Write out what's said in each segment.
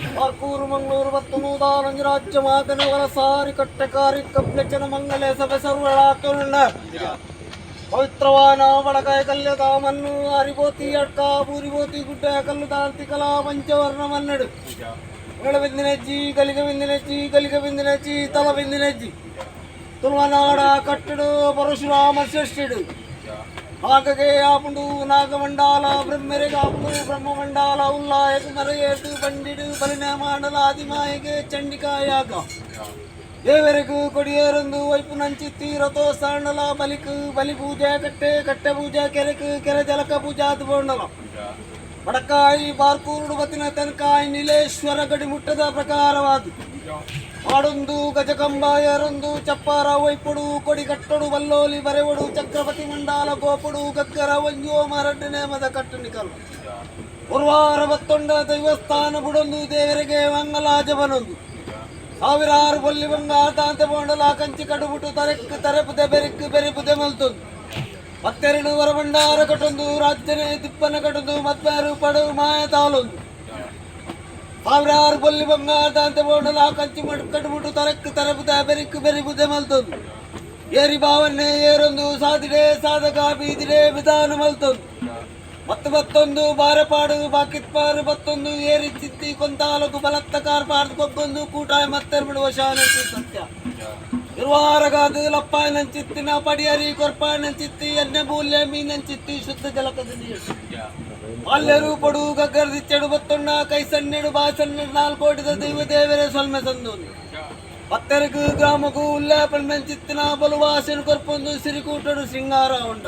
ಬಾರ್ಕೂರು ಮಂಗಳೂರು ಮತ್ತು ನೂದಾನಂಜ ರಾಜ್ಯ ಮಾತನ ವಲಸಾರಿ ಕಟ್ಟಕಾರಿ ಕಬ್ಲಚನ ಮಂಗಲ ಸಭೆ ಸರ್ವಳಾಕರುಣ ಪವಿತ್ರವಾನ ಬಡಕಾಯ ಕಲ್ಯತಾಮನ್ನು ಅರಿಬೋತಿ ಅಡ್ಕ ಬೂರಿಬೋತಿ ಗುಡ್ಡ ಕಲ್ಲು ದಾಂತಿ ಕಲಾ ಪಂಚವರ್ಣ ಮನ್ನಡು ಬಿಂದಿನಜ್ಜಿ ಕಲಿಗ ಬಿಂದಿನಜ್ಜಿ ಕಲಿಗ ಬಿಂದಿನಜ್ಜಿ ತಲ ಬಿಂದಿನಜ್ಜಿ ತುಳುವನಾಡ ಕಟ್ಟಡು ಪರಶುರಾಮ ಶ್ರೇಷ್ಠಡು ನಾಗಗೆ ಆಪುಂಡು ನಾಗಮಂಡಾಲ ಬ್ರಹ್ಮರಿಗೆ ಆಪುಂಡು ಬ್ರಹ್ಮಮಂಡಾಲ ಉಲ್ಲಾಯಕ ಮರೆಯೇಟು ಬಂಡಿಡು ಬಲಿನ ಮಂಡಲ ಆದಿಮಾಯಗೆ ಚಂಡಿಕಾಯಾಗ ದೇವರಿಗೂ ಕೊಡಿಯೇರೊಂದು ವೈಪು ನಂಚಿತ್ತಿ ರಥೋ ಸಾಂಡಲ ಬಲಿಕ್ ಬಲಿ ಪೂಜೆ ಕಟ್ಟೆ ಕಟ್ಟೆ ಪೂಜೆ ಕೆರೆಕ್ ಕೆರೆ ಜಲಕ ಪೂಜಾ ಬೋಂಡಲ ಬಡಕಾಯಿ ಬಾರ್ಕೂರುಡು ಬತ್ತಿನ ತೆನಕಾಯಿ ನೀಲೇಶ್ವರ ಗಡಿಮುಟ್ಟದ ಪ್ರಕಾರವಾದ ಆಡೊಂದು ಗಜಕಂಬ ಏರೊಂದು ಚಪ್ಪಾರ ವೈಪುಡು ಕೊಡಿಕಟ್ಟಡು ಬಲ್ಲೋಲಿ ಬರೆವಡು ಚಕ್ರಪತಿ ಮಂಡಾಲ ಗೋಪುಡು ಗಗ್ಗರ ಒಂಜೋ ಮರಡ್ಡು ನೇಮದ ಕಟ್ಟು ನಿಕಲು ಗುರುವಾರ ಬತ್ತೊಂಡ ದೈವಸ್ಥಾನ ಬುಡೊಂದು ದೇವರಿಗೆ ಮಂಗಲಾಜಬನೊಂದು ಸಾವಿರಾರು ಬೊಲ್ಲಿ ಬಂಗಾರ ತಾಂತೆ ಬೋಂಡಲ ಕಂಚಿ ಕಡುಬುಟು ತರೆಕ್ ತರೆಪುದೆ ಬೆರಿಕ್ ಬೆರಿಪುದೆ ಮಲ್ತೊಂದು ಪತ್ತೆರಡು ವರಭಂಡಾರ ಕಟೊಂದು ರಾಜ್ಯನೇ ತಿಪ್ಪನ ಕಟೊಂದು ಮತ್ಪಾರು ಪಡವು ಮಾಯ ತಾಲೊಂದು ಸಾವಿರಾರು ಬೊಲ್ಲಿ ಬಂಗಾರ ದಾಂತೆ ಬೋಂಡಲ ಕಂಚಿ ಕಡುಬುಟು ತರಕ್ ತರಪುದೆ ಬೆರಿಕ್ ಬೆರಿಪುದೆ ಮಲ್ತೊಂದು ಏರಿ ಬಾವನ್ನೇ ಏರೊಂದು ಸಾದಿಡೆ ಸಾಧಕ ಬೀದಿಡೆ ವಿಧಾನ ಮಲ್ತೊಂದು ಮತ್ತು ಮತ್ತೊಂದು ಬಾರಪಾಡು ಬಾಕಿತ್ಪಾರು ಮತ್ತೊಂದು ಏರಿ ಚಿತ್ತಿ ಕೊಂತಾಲಕು ಬಲತ್ತ ಕಾರ್ಪಾರ್ದು ಕೊಬ್ಬೊಂದು ಕೂಟಾಯ ಮತ್ತೆರ್ಬಿಡುವ ಶಾನಂತಿ ಸತ್ಯ ಇರುವಾರಗಾದು ಲಪ್ಪಾಯನಂಚಿತ್ತಿನ ಪಡಿಯರಿ ಕೊರ್ಪಾಯನಂಚಿತ್ತಿ ಎಣ್ಣೆ ಬೂಲ್ಯ ಮೀನಂಚಿತ್ತಿ ಶುದ್ಧ ಜಲಕದ ನೀರು ಅಲ್ಲೆರು ಪಡು ಗಗ್ಗರದಿಚ್ಚಡು ಬತ್ತೊಣ್ಣ ಕೈ ಸನ್ನೆಡು ಬಾ ಸನ್ನೆಡು ನಾಲ್ಕೋಟಿದ ದೈವ ದೇವರೇ ಸೊಲ್ಮೆ ಸಂದೊಂದು ಪತ್ತೆರಗು ಗ್ರಾಮಗೂ ಉಲ್ಲೇಪಣ್ಮೆಂಚಿತ್ತಿನ ಬಲುವಾಸನು ಕೊರ್ಪೊಂದು ಸಿರಿಕೂಟಡು ಶೃಂಗಾರ ಉಂಡ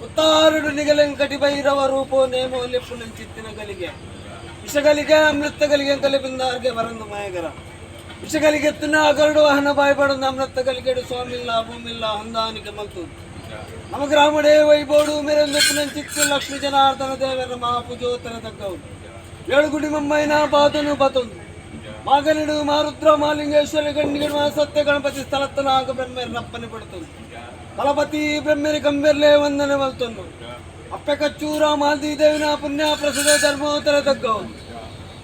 ಉತ್ತಾರುಡು ನಿಗಲೆಂಕಟಿ ಭೈರವ ರೂಪೋ ನೇಮೋ ಲೆಪ್ಪು ನಂಚಿತ್ತಿನ ಗಲಿಗೆ ವಿಷಗಲಿಗೆ ಅಮೃತ ಗಲಿಗೆ ಕಲೆ ಬರಂದು ಮಾಯಗರ ವಿಷಗಲಿಗೆತ್ತಿನ ಗರುಡು ವಾಹನ ಬಾಯ್ಪಡೊಂದು ಅಮೃತ ಗಲಿಗೆಡು ಸ್ವಾಮಿಲ್ಲ ಭೂಮಿಲ್ಲ ಹೊಂದಾಣಿಕೆ ಮಲ್ತು ನಮ್ಮ ಗ್ರಾಮಡೇ ವೈಬೋಡು ಮೆರೊಂದು ಪುನಂಚಿತ್ತು ಲಕ್ಷ್ಮೀ ಜನಾರ್ದನ ದೇವರ ಮಹಾಪೂಜೋತ್ತರ ತಗ್ಗವು ಏಳುಗುಡಿ ಮಮ್ಮಯ್ಯನ ಬಾತನು ಬತೊಂದು ಮಾಗನಿಡು ಮಾರುದ್ರ ಮಾಲಿಂಗೇಶ್ವರ ಗಂಡಿಗಡು ಸತ್ಯ ಗಣಪತಿ ಸ್ಥಳತ್ತನಾಗ ಬ್ರಹ್ಮರಪ್ಪನೆ ಪಡುತ್ತೊಂದು ತಲಪತಿ ಬ್ರಹ್ಮರಿ ಕಂಬೆರ್ಲೆ ವಂದನೆ ಮಲ್ತೊಂದು ಅಪ್ಪೆ ಕಚ್ಚೂರ ಮಾಲ್ದಿ ದೇವಿನ ಪುಣ್ಯ ಪ್ರಸಾದ ಧರ್ಮೋತ್ತರ ತಗ್ಗವು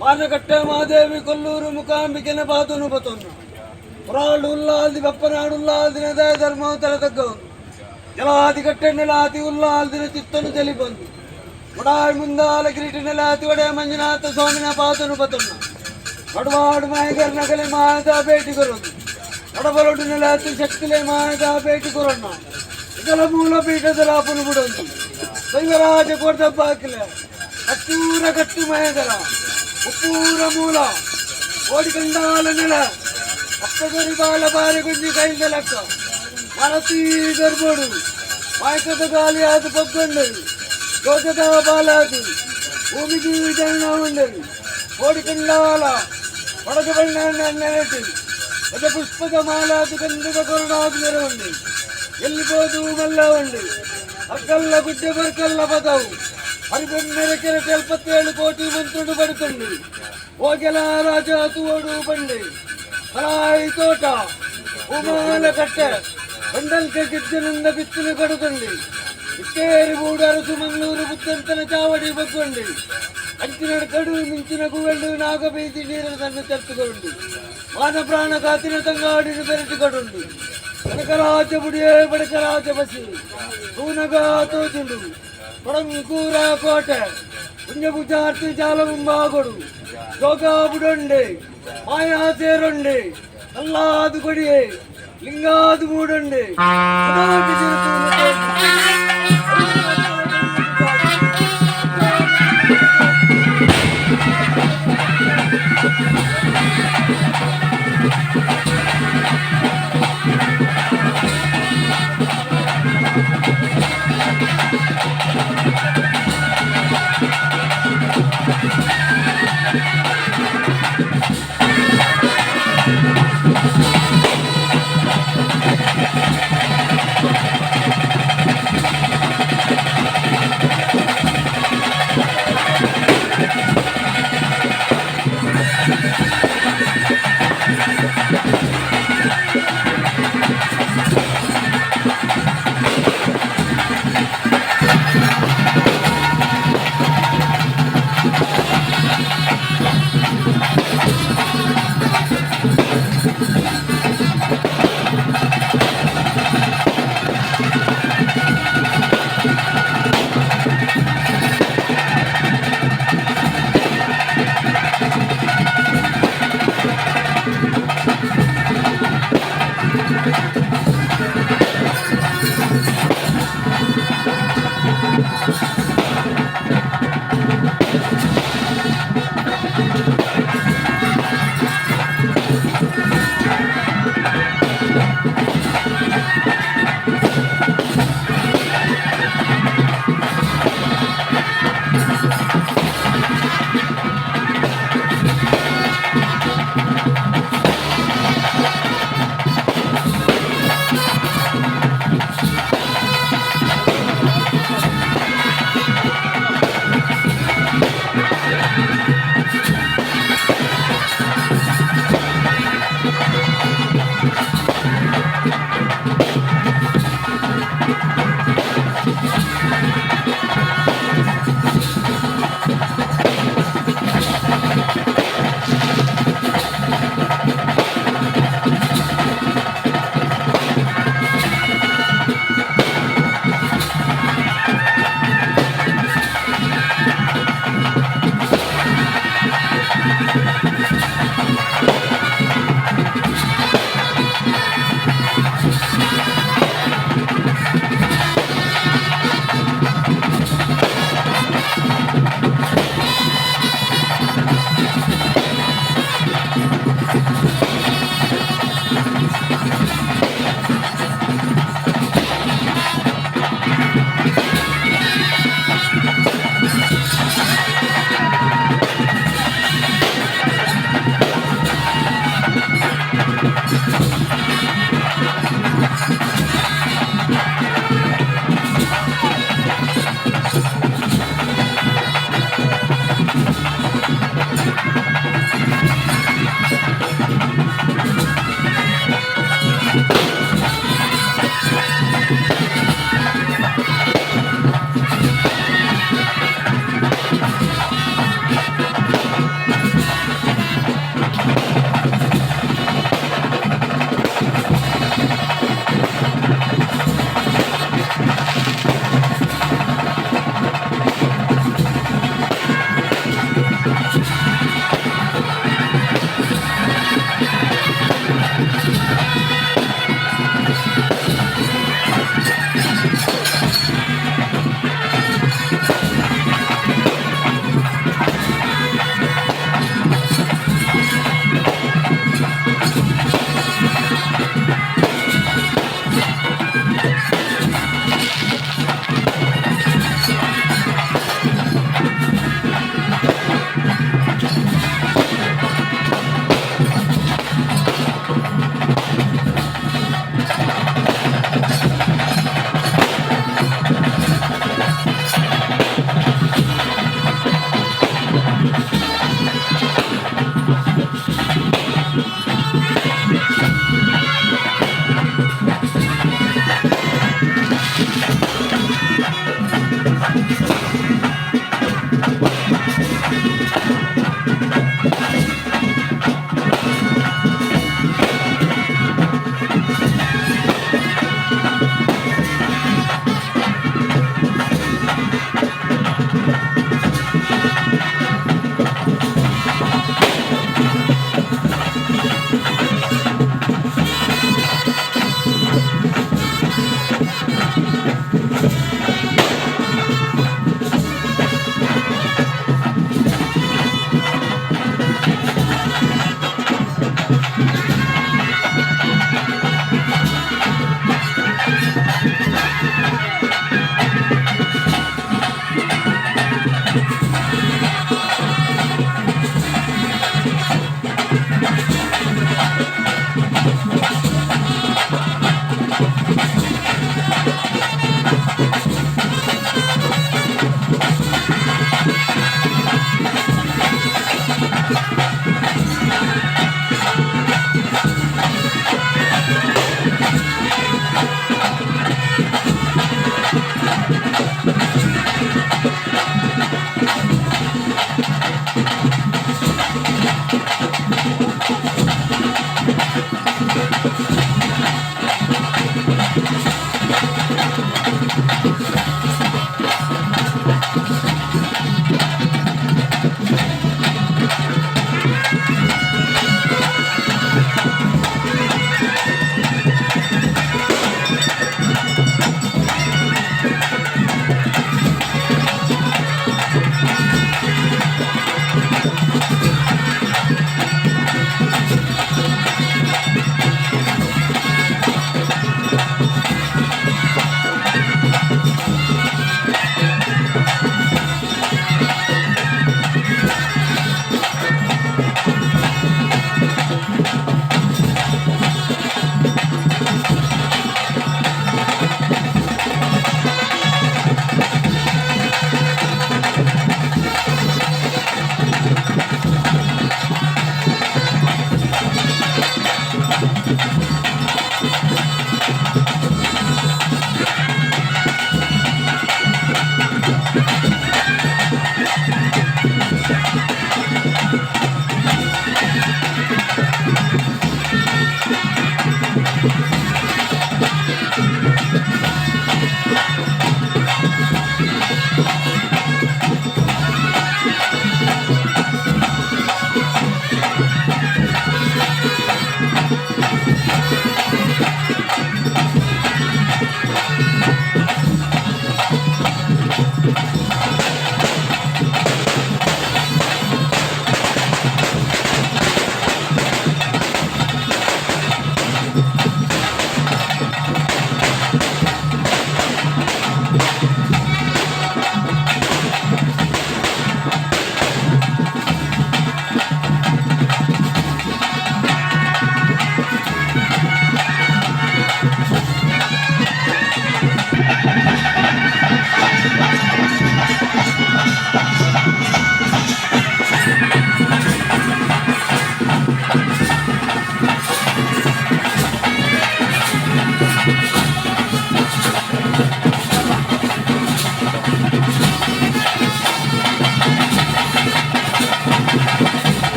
ಮಾನಕಟ್ಟೆ ಮಹಾದೇವಿ ಕೊಲ್ಲೂರು ಮುಖಾಂಬಿಕೆನ ಬಾತನು ಬತೊಂದು ಪುರಾಳು ಉಲ್ಲಾಲ್ದಿ ಬಪ್ಪನಾಡು ಉಲ್ಲಾಲ್ದಿನ ದಯ ಧರ್ಮೋತ್ತರ ತಗ್ಗವು ಜಲಾದಿ ಕಟ್ಟೆ ನೆಲಾತಿ ಉಲ್ಲಾಲ್ದಿನ ಚಿತ್ತನು ತೆಲಿ ಬಂದು ಉಡಾಯ್ ಮುಂದಾಲ ಕಿರೀಟ ನೆಲಾತಿ ಒಡೆಯ ಮಂಜುನಾಥ ಸ್ವಾಮಿನ ಪಾತನು ಬತೊನ್ನ ಕಡುವಾಡು ಮಾಯಗರ್ ನಗಲೆ ಮಾಯದ ಭೇಟಿ ಕೊರೊಂದು ಕಡಬಲೊಡು ನೆಲಾತಿ ಶಕ್ತಿಲೆ ಮಾಯದ ಭೇಟಿ ಕೊರೊಣ್ಣ ಇದರ ಮೂಲ ಪೀಠದ ಲಾಪನು ಬಿಡೊಂದು ದೈವರಾಜ ಕೊಡ್ದಬ್ಬ ಹಾಕಿಲೆ ಕಟ್ಟೂರ ಕಟ್ಟು ಮಯಗರ ಉಪ್ಪೂರ ಮೂಲ ಕೋಡಿಕಂಡಾಲ ನೆಲ ಅಪ್ಪಗರಿ ಬಾಲ ಬಾರಿ ಗುಂಜಿ ಕೈಂದ ಲೆಕ್ಕ ಮರತಿ ಗರ್ಬೋಡು ಮಾಯಕದ ಗಾಲಿ ಅದು ಪಗ್ಗೊಂಡರು ಜೋಗದ ಬಾಲಾದು ಭೂಮಿಗೆ ಜನ ಉಂಡರು ಕೋಡಿಕಂಡಾಲ ಕೊಡಗು ಬಣ್ಣ ನೆನೆಟಿ ಗಜ ಪುಷ್ಪದ ಮಾಲಾದು ಗಂಧದ ಕೊರಡಾದು ನೆರವುಂಡು ಎಲ್ಲಿಬೋದು ಮಲ್ಲ ಉಂಡು ಅರ್ಕಲ್ಲ ಗುಡ್ಡೆ ಬರ್ಕಲ್ಲ ಬದವು ಹರಿಬೊಮ್ಮೆರೆ ಕೆರೆ 77 ಕೋಟಿ ಮಂತ್ರುಡು ಬಡುತ್ತುಂಡು ಹೋಗೆಲ ರಾಜ ತೂವಡು ಬಂಡೆ ಕಲಾಯಿ ತೋಟ ಉಮಾಲ ಕಟ್ಟೆ ಬಂಡಲ್ಕೆ ಗಿಜ್ಜನಿಂದ ಬಿತ್ತಲು ಕಡುತ್ತುಂಡು ಇಕ್ಕೇರಿ ಬೂಡು ಅರಸು ಮಂಗಳೂರು ಬುದ್ಧಂತನ ಚಾವಡಿ ಬಗ್ಗೊಂಡು ಅಂಚಿನ ಕಡು ಮಿಂಚಿನ ಗುವೆಂಡು ನಾಗಬೀದಿ ನೀರನ್ನು ತೆರೆದುಕೊಂಡು ಮಾನ ಪ್ರಾಣ ಕಾತಿನ ತಂಗಾಡಿನ ಬೆರೆಟು ಕಡುಂಡು ಕನಕರಾಜ ಬುಡಿಯೇ ಬಡಕರಾಜ ಬಸಿ ತೂನಗ ತೋಜುಂಡು ಕೊಡಂಕೂರ ಕೋಟೆ ಪುಣ್ಯಪೂಜಾರ್ತಿ ಜಾಲ ಮುಂಬಾಗೊಡು ಜೋಗ ಬುಡೊಂಡೆ ಮಾಯಾ ಸೇರೊಂಡೆ ಕಲ್ಲಾದು ಕೊಡಿಯೇ ಲಿಂಗಾದು ಮೂಡೊಂಡೆ